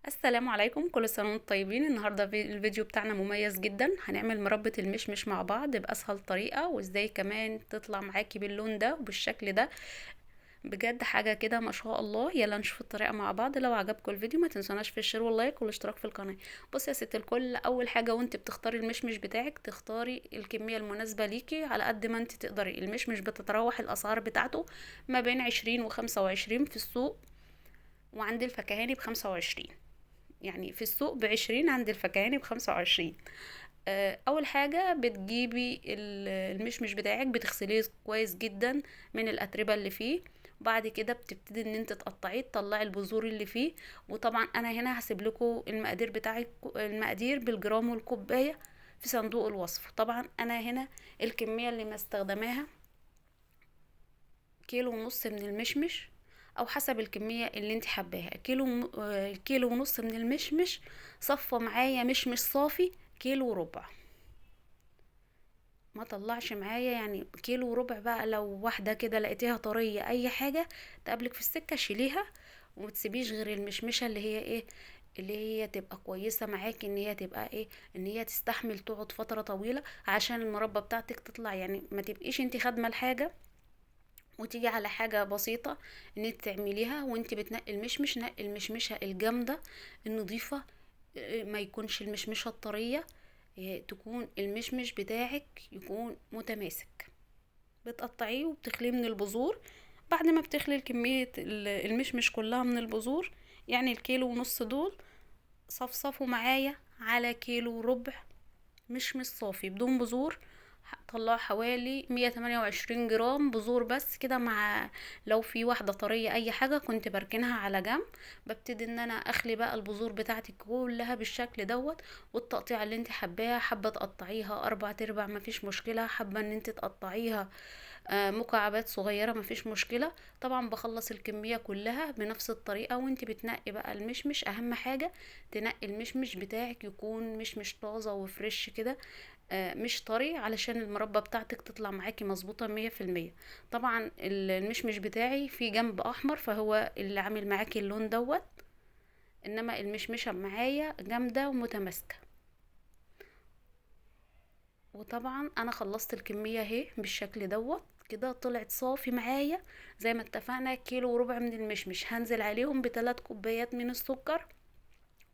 السلام عليكم، كل سنة وانتم طيبين. النهاردة الفيديو بتاعنا مميز جدا، هنعمل مربى المشمش مع بعض بأسهل طريقة، وازاي كمان تطلع معاكي باللون ده وبالشكل ده. بجد حاجة كده ما شاء الله. يلا نشوف الطريقة مع بعض. لو عجبكم الفيديو ما تنسوناش في ال share وال like والاشتراك في القناة. بصي يا ست الكل، اول حاجة وانت بتختاري المشمش بتاعك تختاري الكمية المناسبة ليكي على قد ما انت تقدري. المشمش بتتراوح الاسعار بتاعته ما بين 20 و25 في السوق، وعند الفكهاني ب25، يعني في السوق ب20، عند الفكهاني ب25. اول حاجة بتجيبي المشمش بتاعك، بتغسليه كويس جدا من الاتربة اللي فيه. بعد كده بتبتدي ان انت تقطعيه، تطلعي البذور اللي فيه. وطبعا انا هنا هسيب لكم المقادير بتاعك، المقادير بالجرام والكوباية في صندوق الوصف. طبعا انا هنا الكمية اللي مستخدماها كيلو ونص من المشمش، او حسب الكمية اللي انت حباها. كيلو ونص من المشمش صفى معايا مشمش صافي كيلو وربع، ما طلعش معايا يعني كيلو وربع. بقى لو واحدة كده لقيتيها طرية اي حاجة تقابلك في السكة شيليها، وما تسيبيش غير المشمشة اللي هي ايه، اللي هي تبقى كويسة معاكي، ان هي تبقى ايه، ان هي تستحمل تقعد فترة طويلة عشان المربى بتاعتك تطلع. يعني ما تبقيش انت خادمة الحاجة وتيجي على حاجة بسيطة ان انت تعمليها. وانت بتنقي المشمش، نقي المشمشة الجامدة النظيفة، ما يكونش المشمشة الطرية، تكون المشمش بتاعك يكون متماسك. بتقطعيه وبتخليه من البذور. بعد ما بتخلي كمية المشمش كلها من البذور، يعني الكيلو ونص دول صفصفوا معايا على كيلو وربع مشمش صافي بدون بذور. طلعوا حوالي 128 جرام بذور بس كده، مع لو في واحدة طرية اي حاجة كنت بركنها على جنب. ببتدي ان انا اخلي بقى البذور بتاعتي كلها بالشكل دوت، والتقطيع اللي انت حباها. حابة تقطعيها 4 ارباع مفيش مشكلة، حابة ان انت تقطعيها مكعبات صغيرة مفيش مشكلة. طبعا بخلص الكمية كلها بنفس الطريقة. وانت بتنقي بقى المشمش، اهم حاجة تنقي المشمش بتاعك يكون مشمش طازة وفريش كده، مش طري، علشان المربى بتاعتك تطلع معاكي مظبوطة مية في المية. طبعا المشمش بتاعي في جنب احمر، فهو اللي عامل معاكي اللون دوت، انما المشمشة معايا جامدة ومتماسكة. وطبعا انا خلصت الكمية اهي بالشكل دوت كده، طلعت صافي معايا زي ما اتفقنا كيلو وربع من المشمش. هنزل عليهم بثلاث كوبايات من السكر.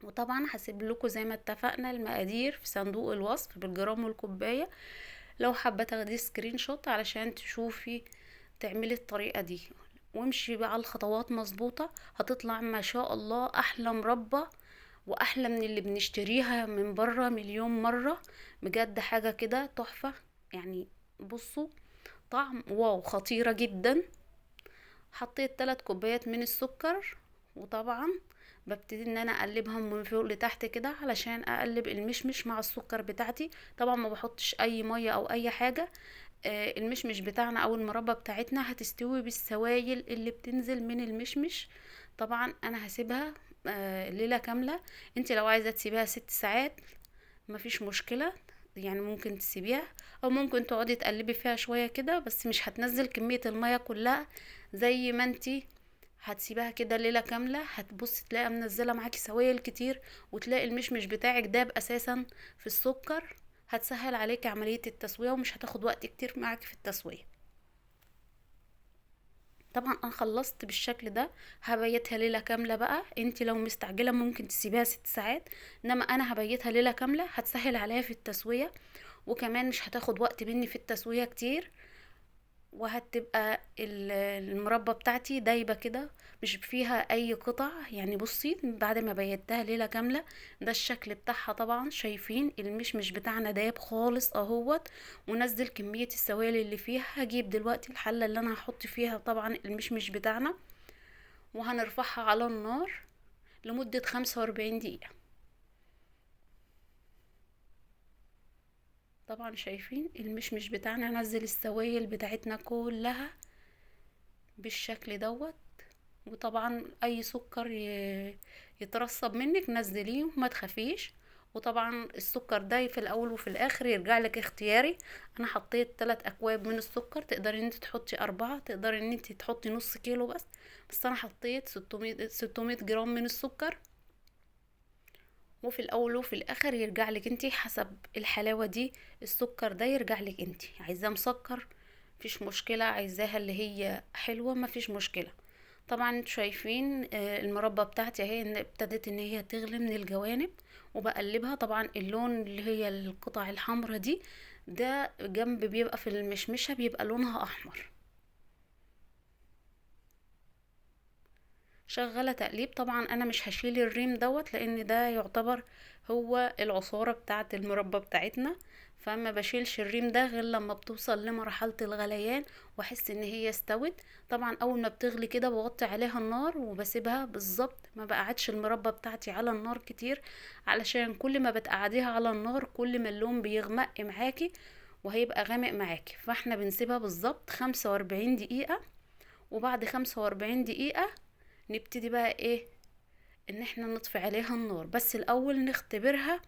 وطبعا هسيب لكم زي ما اتفقنا المقادير في صندوق الوصف بالجرام والكوبايه، لو حابة تاخدي screenshot علشان تشوفي تعملي الطريقة دي. وامشي بقى على الخطوات مظبوطة، هتطلع ما شاء الله احلى مربى واحلى من اللي بنشتريها من بره مليون مرة. بجد حاجة كده تحفة، يعني بصوا طعم wow خطيرة جدا. حطيت 3 كوبايات من السكر، وطبعا ببتدي ان انا اقلبهم من فوق لتحت كده علشان اقلب المشمش مع السكر بتاعتي. طبعا ما بحطش اي مية او اي حاجة، المشمش بتاعنا او المربى بتاعتنا هتستوي بالسوائل اللي بتنزل من المشمش. طبعا انا هسيبها ليلة كاملة، انت لو عايزه تسيبيها 6 ساعات مفيش مشكلة، يعني ممكن تسيبيها او ممكن تقعدي تقلبي فيها شوية كده، بس مش هتنزل كمية المية كلها زي ما انتي هتسيبها كده ليلة كاملة. هتبصي تلاقيها منزله معاكي سوائل كتير، وتلاقي المشمش بتاعك داب اساسا في السكر. هتسهل عليكي عملية التسوية ومش هتاخد وقت كتير معاكي في التسوية. طبعا انا خلصت بالشكل ده، هبيتها ليلة كاملة بقى. انت لو مستعجلة ممكن تسيبيها 6 ساعات، انما انا هبيتها ليلة كاملة، هتسهل عليها في التسوية، وكمان مش هتاخد وقت مني في التسوية كتير، وهتبقى المربى بتاعتي دايبه كده مش فيها اي قطع. يعني بصي بعد ما بيتها ليلة كاملة ده الشكل بتاعها. طبعا شايفين المشمش بتاعنا دايب خالص اهوت، ونزل كمية السوائل اللي فيها. هجيب دلوقتي الحلة اللي انا هحط فيها طبعا المشمش بتاعنا، وهنرفعها على النار لمدة 45 دقيقة. طبعا شايفين المشمش بتاعنا نزل السوائل بتاعتنا كلها بالشكل دوت. وطبعا اي سكر يترسب منك نزليه وما تخافيش. وطبعا السكر ده في الاول وفي الاخر يرجع لك اختياري. انا حطيت 3 اكواب من السكر، تقدري ان انت تحطي 4، تقدري ان انت تحطي نص كيلو بس انا حطيت 600 جرام من السكر. وفي الاول وفي الاخر يرجع لك انتي حسب الحلاوة دي، السكر ده يرجع لك انتي، عايزاه مسكر مفيش مشكلة، عايزاها اللي هي حلوة مفيش مشكلة. طبعا انتوا شايفين المربى بتاعتي اهي ان ابتدت ان هي تغلي من الجوانب، وبقلبها. طبعا اللون اللي هي القطع الحمراء دي ده جنب بيبقى في المشمشة بيبقى لونها احمر. شغالة تقليب. طبعا انا مش هشيل الريم دوت لان ده يعتبر هو العصارة بتاعة المربى بتاعتنا، فما بشيلش الريم ده غير لما بتوصل لمرحلة الغليان واحس ان هي استوت. طبعا اول ما بتغلي كده بوطي عليها النار وبسيبها بالظبط، ما بقعدش المربى بتاعتي على النار كتير، علشان كل ما بتقعديها على النار كل ما اللون بيغمق معاكي وهيبقى غامق معاكي. فاحنا بنسيبها بالظبط 45 دقيقة، وبعد 45 دقيقة نبتدي بقى ايه ان احنا نطفي عليها النار. بس الاول نختبرها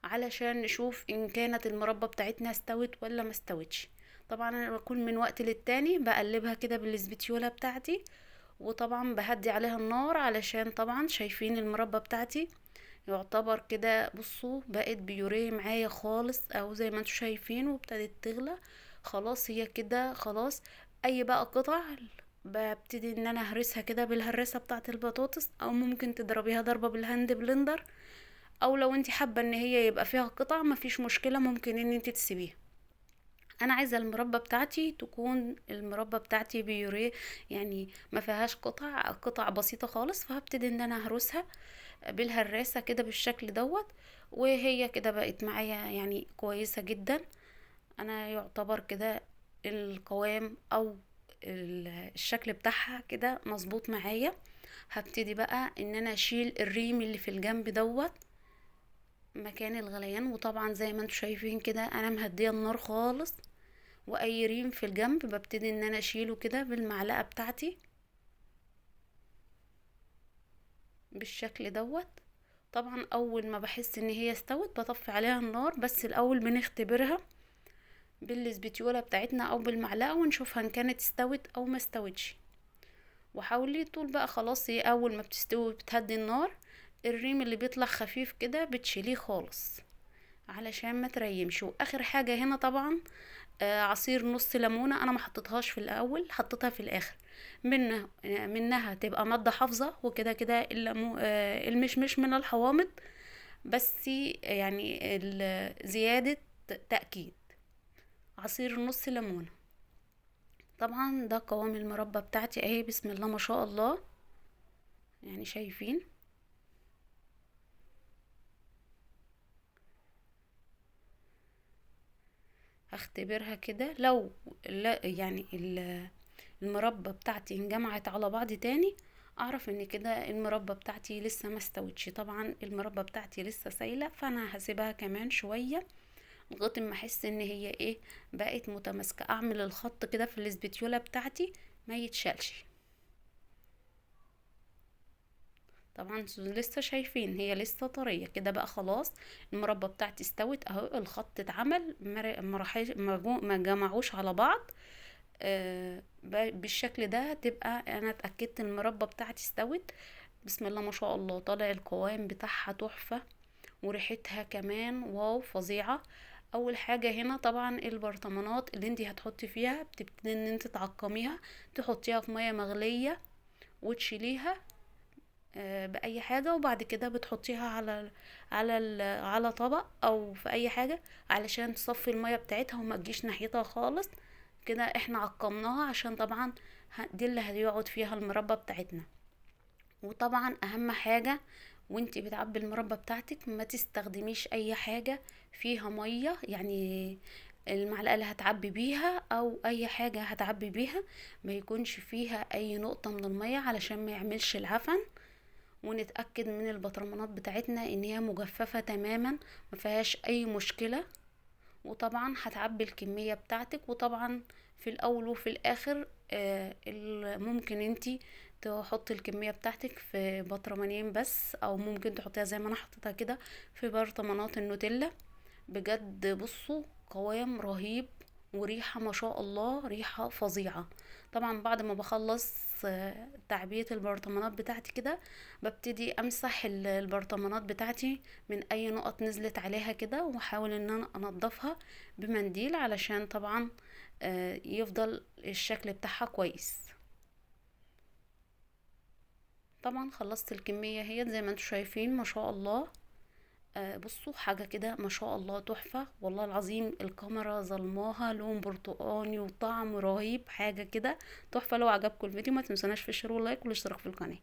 علشان نشوف ان كانت المربى بتاعتنا استوت ولا ما استوتش. طبعا انا بكون من وقت للتاني بقلبها كده بالاسبتيولا بتاعتي، وطبعا بهدي عليها النار علشان طبعا شايفين المربى بتاعتي يعتبر كده، بصوا بقت بيوريه معايا خالص او زي ما انتوا شايفين، وابتدت تغلى خلاص. هي كده خلاص. اي بقى قطع ببتدي ان انا اهرسها كده بالهراسه بتاعه البطاطس، او ممكن تضربيها ضربه بال hand blender، او لو انت حابة ان هي يبقى فيها قطع مفيش مشكلة، ممكن ان انت تسيبيها. انا عايزه المربى بتاعتي تكون المربى بتاعتي بيوريه، يعني ما فيهاش قطع، قطع بسيطة خالص. فهبتدي ان انا اهرسها بالهراسه كده بالشكل دوت، وهي كده بقت معايا يعني كويسة جدا. انا يعتبر كده القوام او الشكل بتاعها كده مظبوط معايا. هبتدي بقى ان انا اشيل الريم اللي في الجنب دوت مكان الغليان، وطبعا زي ما انتم شايفين كده انا مهديه النار خالص، واي ريم في الجنب ببتدي ان انا اشيله كده بالمعلقه بتاعتي بالشكل دوت. طبعا اول ما بحس ان هي استوت بطفي عليها النار، بس الاول بنختبرها بالاسبتيولا بتاعتنا او بالمعلقه ونشوفها ان كانت استوت او ما استوتش. وحاولي طول بقى خلاص، هي اول ما بتستوي بتهدي النار، الريم اللي بيطلع خفيف كده بتشيليه خالص علشان ما تريمش. واخر حاجة هنا طبعا عصير نص ليمونه، انا ما حطيتهاش في الاول، حطيتها في الاخر، منها تبقى مادة حافظه، وكده كده المشمش من الحوامض، بس يعني زيادة تاكيد. عصير نص ليمونه. طبعا ده قوام المربى بتاعتي اهي، بسم الله ما شاء الله، يعني شايفين. هختبرها كده، لو لا يعني المربى بتاعتي انجمعت على بعض تاني اعرف ان كده المربى بتاعتي لسه ما استوتش. طبعا المربى بتاعتي لسه سايله، فانا هسيبها كمان شوية لغاية ما احس ان هي ايه بقت متماسكة. اعمل الخط كده في الاسبتيولا بتاعتي ما يتشالش. طبعا لسه شايفين هي لسه طرية كده بقى، خلاص المربى بتاعتي استوت اهو، الخط اتعمل، ما جمعوش على بعض بالشكل ده. تبقى انا اتاكدت المربى بتاعتي استوت، بسم الله ما شاء الله، طالع القوام بتاعها تحفة وريحتها كمان واو فظيعة. اول حاجة هنا طبعا البرطمانات اللي انتي هتحطي فيها بتبتدي ان انت تعقميها، تحطيها في مية مغليه وتشيليها باي حاجة، وبعد كده بتحطيها على طبق او في اي حاجة علشان تصفي المية بتاعتها وما تجيش ناحيتها خالص. كده احنا عقمناها عشان طبعا دي اللي هيقعد فيها المربى بتاعتنا. وطبعا اهم حاجة وانتي بتعبي المربى بتاعتك ما تستخدميش اي حاجة فيها مية، يعني المعلقة اللي هتعبي بيها او اي حاجة هتعبي بيها ما يكونش فيها اي نقطة من المية علشان ما يعملش العفن. ونتأكد من البطرمانات بتاعتنا ان هي مجففة تماما ما فيهاش اي مشكلة. وطبعا هتعبي الكمية بتاعتك. وطبعا في الاول وفي الاخر ممكن انتي تحطي الكمية بتاعتك في برطمانين بس، او ممكن تحطيها زي ما انا حطيتها كده في برطمانات النوتيلا. بجد بصوا قوام رهيب وريحة ما شاء الله، ريحة فظيعة. طبعا بعد ما بخلص تعبئة البرطمانات بتاعتي كده، ببتدي امسح البرطمانات بتاعتي من اي نقط نزلت عليها كده، واحاول ان انا انضفها بمنديل علشان طبعا يفضل الشكل بتاعها كويس. طبعا خلصت الكمية هي زي ما انتم شايفين ما شاء الله. بصوا حاجة كده ما شاء الله تحفة والله العظيم. الكاميرا ظلماها، لون برتقاني وطعم رهيب، حاجة كده تحفة. لو عجبكم الفيديو ما تنسوناش في ال share وال like والاشتراك في القناة.